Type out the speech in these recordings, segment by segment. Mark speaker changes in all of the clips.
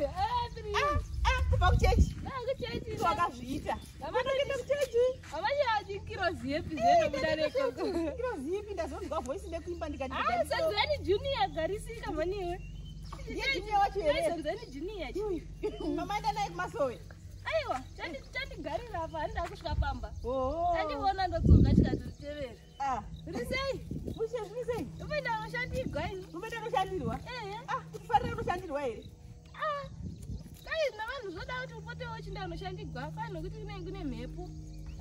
Speaker 1: Ah, kubva kuchechi.
Speaker 2: Kuchechi.
Speaker 1: Wakazviita. Vanoenda kuchechi.
Speaker 2: Havachadi kirozi yepi zvenobuda nekoko.
Speaker 1: Kirozi ipi ndazonzwa voice nekuimba ndikati.
Speaker 2: Ah, Senzeni Junior garisika maniwe.
Speaker 1: Ndiye Junior wacho here?
Speaker 2: Senzeni Junior.
Speaker 1: Mama enda naye kumasowe.
Speaker 2: Aiwa, chandigarira apa handida kusvika pamba.
Speaker 1: Oh.
Speaker 2: Chandiona ndodzoka chikatotevera.
Speaker 1: Ah,
Speaker 2: Uri sei?
Speaker 1: mushe zviri sei?
Speaker 2: Unoenda unoshandirwa ini.
Speaker 1: Unoenda unoshandirwa?
Speaker 2: Ehe.
Speaker 1: Ah, kufarira unoshandirwa here?
Speaker 2: Ah. Kai navanhu zvoda kuti upotewo uchienda unoshandirwa kwai nokuti kunenge kune mhepo.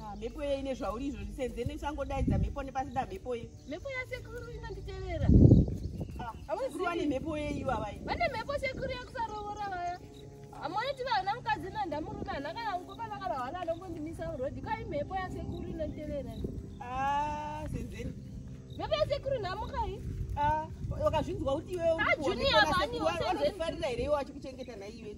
Speaker 1: Ah, mhepo yei nezvauri izvozvi Senzeni usangodaidza mhepo nepasina mhepo ye.
Speaker 2: Mhepo yasekuru inonditevera.
Speaker 1: Ah, sekuru vane mhepo yei ivava iyi.
Speaker 2: Vane mhepo sekuru yekusarovora vaya. Hamoni ti vana mukadzi nanda murume hana kana mukomana kana hwana anongondimisa murodhi kwai mhepo yasekuru inonditevera.
Speaker 1: Ah, Senzeni.
Speaker 2: Mhepo yasekuru nhamukai.
Speaker 1: Ah, wakazvinzwa kuti iwewe
Speaker 2: Ah, Junior mani, Senzeni.
Speaker 1: vanofarira here iwe achikuchengeta naiwe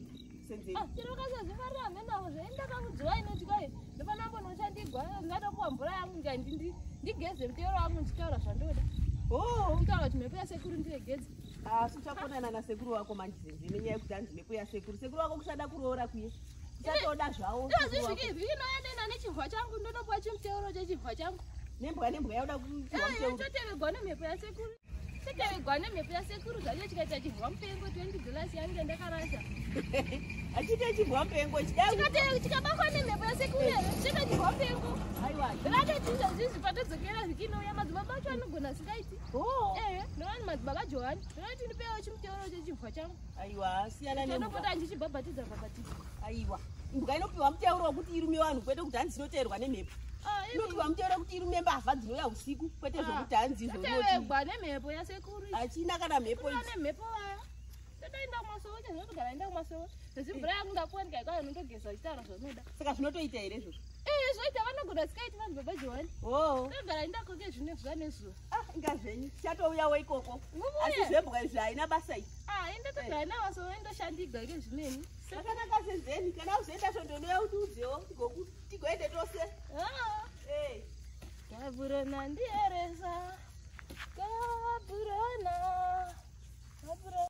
Speaker 1: Senzeni.
Speaker 2: Ah, chero ukasazvifarira hameno avo zvaenda kakudziwa inoti kwai ndofanira kumbonoshandirwa ndingatopuwa mvura yangu ndikandi ndigeze mutero wangu ndichitaura zvandoda.
Speaker 1: Oh.
Speaker 2: Kutaura kuti mhepo yasekuru ndiregedze.
Speaker 1: Asi uchakonana nasekuru wako manje Senzeni nenyaya yekuti hanzi mhepo yasekuru. Sekuru wako kusada kuroora kuye. Usatoda zvawo.
Speaker 2: Izvozvi
Speaker 1: sekuru wako.
Speaker 2: zviki zvinouya nena nechihwa changu ndonopuwa chimuteuro chechihwa changu.
Speaker 1: Nembwa nembwa yauda kupiwa muteuro.
Speaker 2: Toteverwa nemhepo yasekuru. Toteverwa nemhepo yasekuru zvacho chikaita chihwa mupengo $20 yangu yandakarasha.
Speaker 1: Achiite chibwa mupengo chidai.
Speaker 2: Chikabatwa nemhepo yasekuru here chichaita chihwa mupengo.
Speaker 1: Aiwa.
Speaker 2: Rakati izvozvizvi patodzokera zvikinouya madzibaba acho anogona asingaiti.
Speaker 1: Oh.
Speaker 2: Ehe, ndovani madzibaba Johani. Ndinoti ndipewo chimuteuro chechihwa changu.
Speaker 1: Aiwa, siyana nembwa.
Speaker 2: Chandopota ndichibhabhatidza bhabhatidza.
Speaker 1: Aiwa. Imbwa inopiwa muteuro wekuti irume vanhu kwete kuti hanzi inoteerwa nemhepo.
Speaker 2: Ah, imi.
Speaker 1: Inopiwa muteuro wekuti irume mbavha dzinouya usiku kwete zvekuti hanzi izvonoti.
Speaker 2: Toteverwa nemhepo yasekuru.
Speaker 1: Hachina kana mhepo
Speaker 2: Kuva
Speaker 1: ichi.
Speaker 2: nemhepo vaya. Totoenda kumasowe chazvinotogara enda kumasowe. Zvezimvura yangu ndapuwa ndikaikwa unondogeza uchitaura zvaunoda.
Speaker 1: Saka zvinotoita here izvozvo?
Speaker 2: Eh, zvoita vanogona sikaiti vanhu baba Johani.
Speaker 1: Oh.
Speaker 2: Togara enda koke zvine zuva nezuva.
Speaker 1: Ah, inga zvenyu. Chatouyawo ikoko.
Speaker 2: Mubuye.
Speaker 1: Asi zvembwa izvi haina basa iyi.
Speaker 2: Ah, enda togara navasowe ndoshandigwa ke zvineni.
Speaker 1: Zvakanaka Senzeni, kana uzoenda svondo unouya utiudzewo tigoende tose.
Speaker 2: Ah.
Speaker 1: Eh.
Speaker 2: Gaburona ndieresa. Gaburona. Gaburona.